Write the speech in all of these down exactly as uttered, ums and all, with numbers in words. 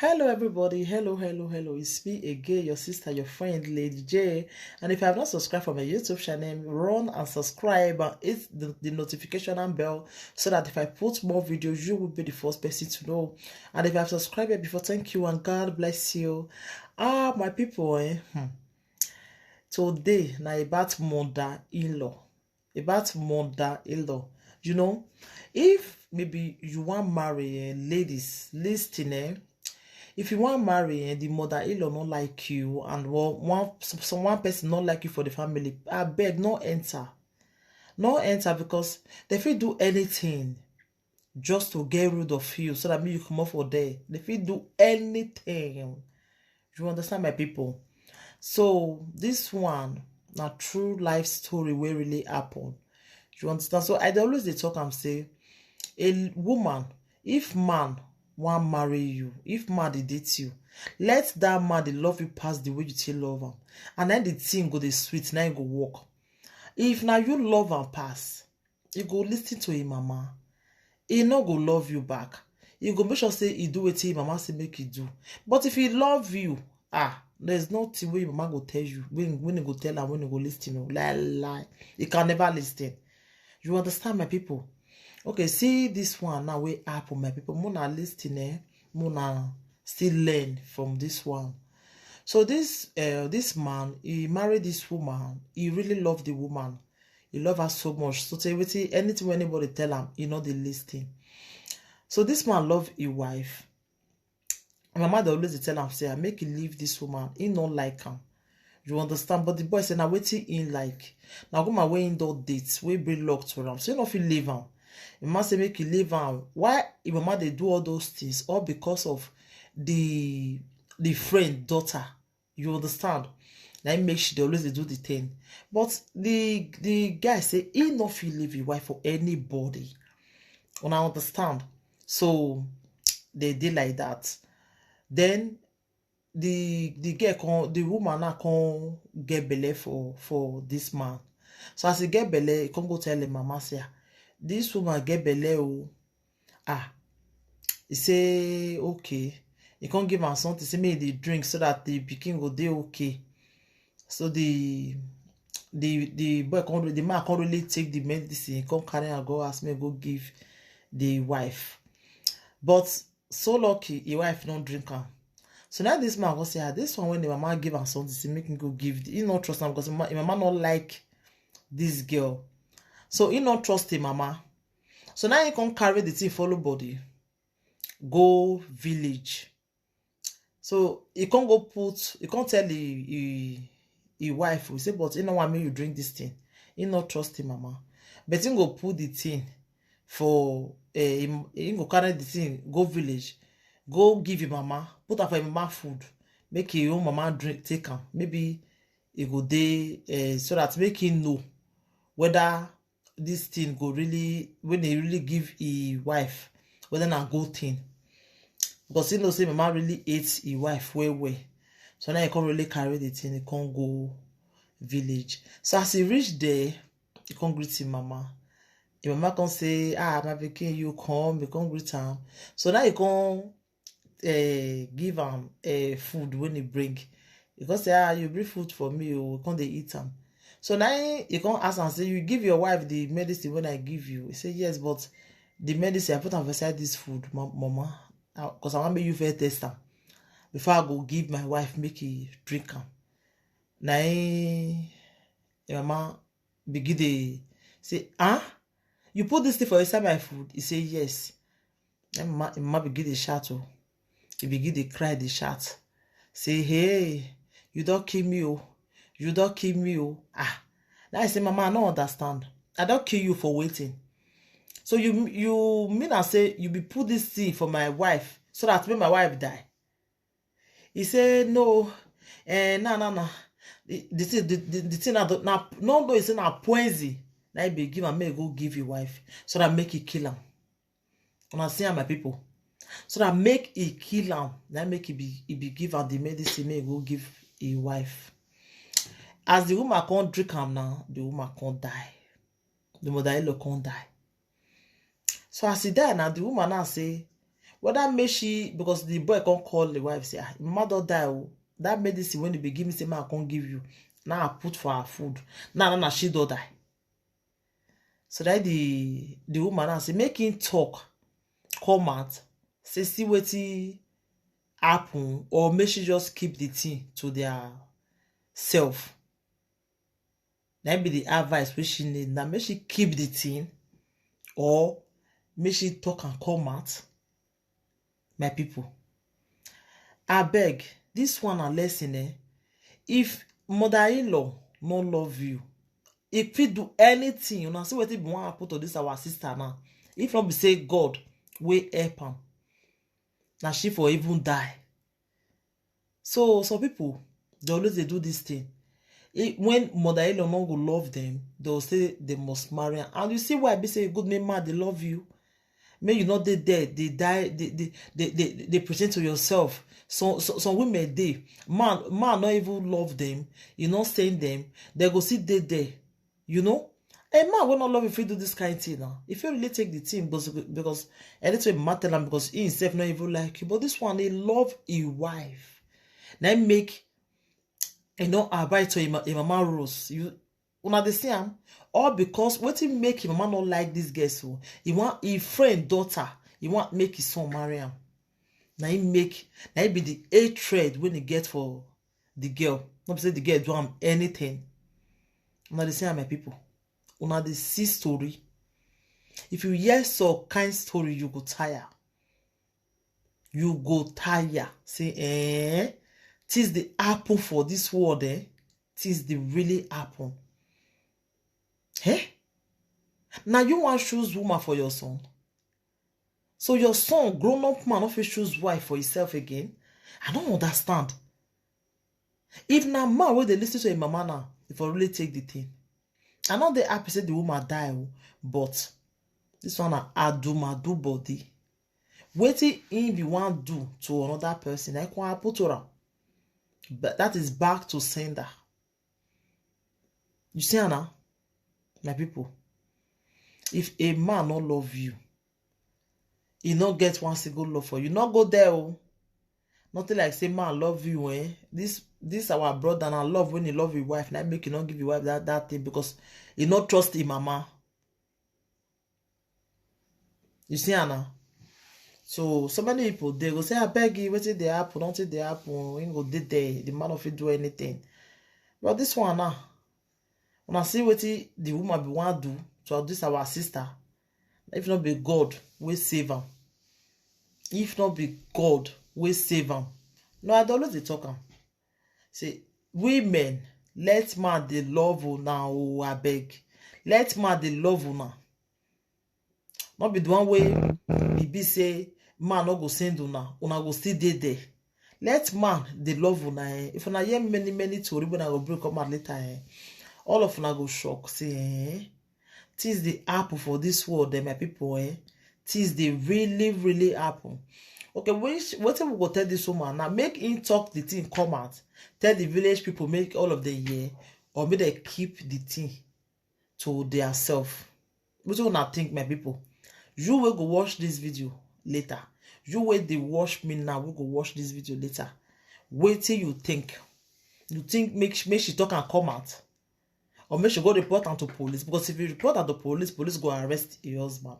Hello, everybody. Hello, hello, hello. It's me again, your sister, your friend, Lady J. And if you have not subscribed for my YouTube channel, run and subscribe and hit the, the notification and bell so that if I put more videos, you will be the first person to know. And if you have subscribed before, thank you and God bless you. Ah, my people, eh? Hmm. Today, now about mother-in-law. About mother-in-law. You know, if maybe you want marry, eh, ladies, listen, eh? If you want marry, eh, the mother-in-law not like you, and one, one, some, some one person not like you for the family, I beg, no enter. No enter because they fit do anything just to get rid of you so that me you come off for there. They fit do anything. You understand, my people? So this one, na true life story wey really happen. You understand? So I dey always dey talk am say, a woman, if man wan marry you, if man dey date you, let that man dey love you pass the way you take love am. And then the thing go dey sweet, na e go work. If na you love am pass, you go listen to him mama. He no go love you back. He go make sure say he do wetin him mama say make he do. But if he love you, ah, there's nothing wey him mama go tell you, when, when he go tell am, when he go listen, oh, lie, lie. He can never listen. You understand, my people? Okay, see this one now wey happen, my people. Mona listen, eh? Mona still learn from this one. So this, uh, this man, he married this woman. He really loved the woman. He love her so much. So say wetin, anything wey anybody tell am, he no dey listen. So this man love his wife. Him mama dey always dey tell am say, "Ah, make he leave this woman. He no like am." You understand? But the boy say na wetin he like. Na woman wey he don date, wey bring luck to am. So he no fit leave am. Him mama say make he leave am. Why him mama dey do all those things? All because of the the friend daughter. You understand? Na him make she dey always dey do the thing. But the the guy say he no fit leave his wife for anybody. Una understand? So they dey like that. Then the the girl come, the woman now come get belle for for this man. So as he get belle, he come go tell him mama say, "Ah, this woman get belle o." Ah, he say okay. He come give am something, say make he dey drink so that the pikin go dey okay. So the the the boy come, the man come really take the medicine, he come carry am go house, make go give the wife. But so lucky, his wife no drink am. So now this man go say, "Ah, this one when the mama give am something, say make him go give." He no trust am because him mama, him mama no like this girl. So he no trust him mama. So now he come carry the thing follow body, go village. So he come go put, he come tell the, he, his wife, he say, but he no want make you drink this thing. He no trust him mama. But he go put the thing for, uh, him, he go carry the thing, go village, go give him mama, put am for him mama food, make him own mama drink, take am. Maybe he go dey, uh, so that make him know whether this thing go really, when he really give his wife, whether na good thing. Because he know say mama really hates his wife well well. So now he come really carry the thing, he come go village. So as he reach there, he come greet him mama. Him mama come say, "Ah, my pikin, you come," he come greet am. So now he come, eh, give am, eh, food when he bring. He come say, "Ah, you bring food for me, oh," we come dey eat am. So now he, he come ask am say, "You give your wife the medicine when I give you?" He say, "Yes, but the medicine I put am for inside this food, ma-, mama, because I want make you first test am before I go give my wife make he drink am." Na him him mama begin dey say, "Ah, you put this thing for inside my food?" He say, "Yes." Then mama, him mama begin dey shout, oh. He begin dey cry, dey shout. Say, "Hey, you don kill me, oh. You don kill me, oh." Ah. Now I say, "Mama, I no understand. I don kill you for wetin? So you, you mean I say you be put this thing for my wife so that make my wife die?" He say, "No, eh, na, na, na. The, the thing, the, the, the thing na, na, no, no, he say na poison. Na he be give am, make he go give him wife so that make he kill am." Una see am, my people? So that make he kill am, na make he be, he be give am the medicine, make he go give him wife. As the woman come drink am now, the woman come die. The mother-in-law come die. So as he die now, the woman now say, Whether make she, because the boy come call the wife say, "Ah, mama don die o. That medicine when they be give me say, ma come give you. Now I put for her food. Now, now, now she don die." So that the the woman now say, "Make him talk, come out, say see wetin happen, or make she just keep the thing to their self." That be the advice wey she need. Now make she keep the thing, or make she talk and come out. My people, I beg, this one a lesson, eh? If mother-in-law no love you, if he do anything, you know, see wetin be wan happen to this our sister now. If not be say God wey help am, na she for even die. So some people, they always they do this thing. When mother-in-law no go love them, they'll say they must marry am. And you see why be say good make man they love you. May you not they there, they die, they they, they, they, they pretend to yourself. So, so some women they man man not even love them, you not saying them, they go sit they there. You know, a man will not love if you do this kind of thing now. If you really take the thing, because because anything matter am, because he himself not even like you. But this one, he love his wife. Then make you know abide to him, him mama rules. You una dey see am? All because wetin make him mama not like this girl so? He want his friend daughter. He want make his son marry am. Now he make now he be the hatred when he get for the girl. Not say the girl do am anything. Una dey see am, my people. Una dey see story. If you hear some kind story, you go tire. You go tire. Say, eh, things they happen for this world, eh? Things they really happen. Eh? Now you want choose woman for your son? So your son, grown up man, no fit choose wife for himself again? I don't understand. If na man wey dey listen to him mama now, if I really take the thing, I know they happy say the woman die, oh, but this one na adumadu body. Wetin he be wan do to another person, I can put her. But that is back to sender. You see, Anna, my people, if a man no love you, he no get one single love for you, no go there, oh. Nothing like say man love you, eh? This this our brother na love when he love his wife, na make he not give his wife that that thing because he not trust his mama. You see, Anna. So so many people they go say, "I beg you, wetin dey happen, nothing dey happen." He go dey there, the man of it do anything. But this one now, when I see wetin the woman be wan do to this our sister, if not be God, we save am. If not be God, we save am. No, I dey always dey talk am. Say, women, let man dey love una, oh, I beg. Let man dey love una. Not be the one way e be say man no go send una, una go still dey there. Let man dey love una, eh. If una hear many many tori when I go break come out later, eh, all of una go shock. Say, eh, things dey happen for this world, eh, my people, eh. Things dey really really happen. Okay, which wetin we go tell this woman now? Make him talk the thing come out, tell the village people, make all of them hear, or make they keep the thing to their self. Wetin una think, my people? You wey go watch this video later, you wey dey watch me now, we go watch this video later. Wetin you think? You think make she, make she talk and come out, or make she go report am to police? Because if you report am to police, police go arrest your husband.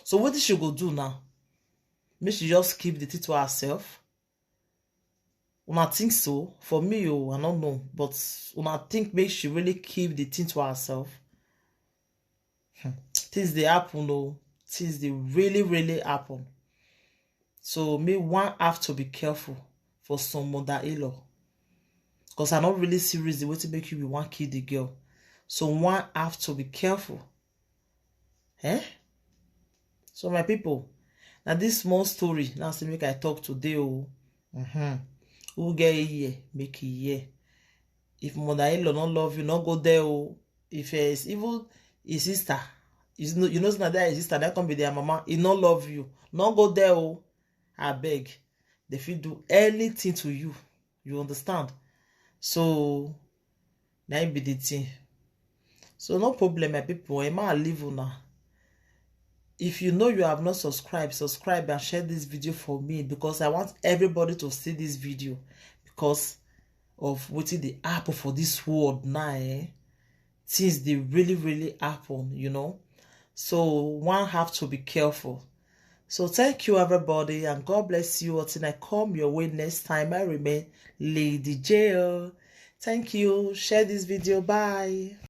So wetin she go do now? Make she just keep the thing to herself? Una think so? For me, oh, I don't know. But una think make she really keep the thing to herself? Hmm. Things they happen, oh. Things they really, really happen. So me one have to be careful for some mother-in-law. Because I don't really see reason what to make you be one kill the girl. So one have to be careful. Eh? So my people, now this small story, now say make I talk today, oh. Mm-hmm. Who get a year, make a year. If mother-in-law not love you, not go there, oh. If it's even his sister, you know, you know, say na that his sister, that can be their mama, he not love you, not go there, oh. I beg. They fit do anything to you. You understand? So, na im be the thing. So, no problem, my people. A man leave una. If you know you have not subscribed, subscribe and share this video for me, because I want everybody to see this video because of wetin dey happen for this world now, eh? Things dey really, really happen, you know. So one have to be careful. So thank you, everybody, and God bless you until I come your way next time. I remain Lady J O. Thank you. Share this video. Bye.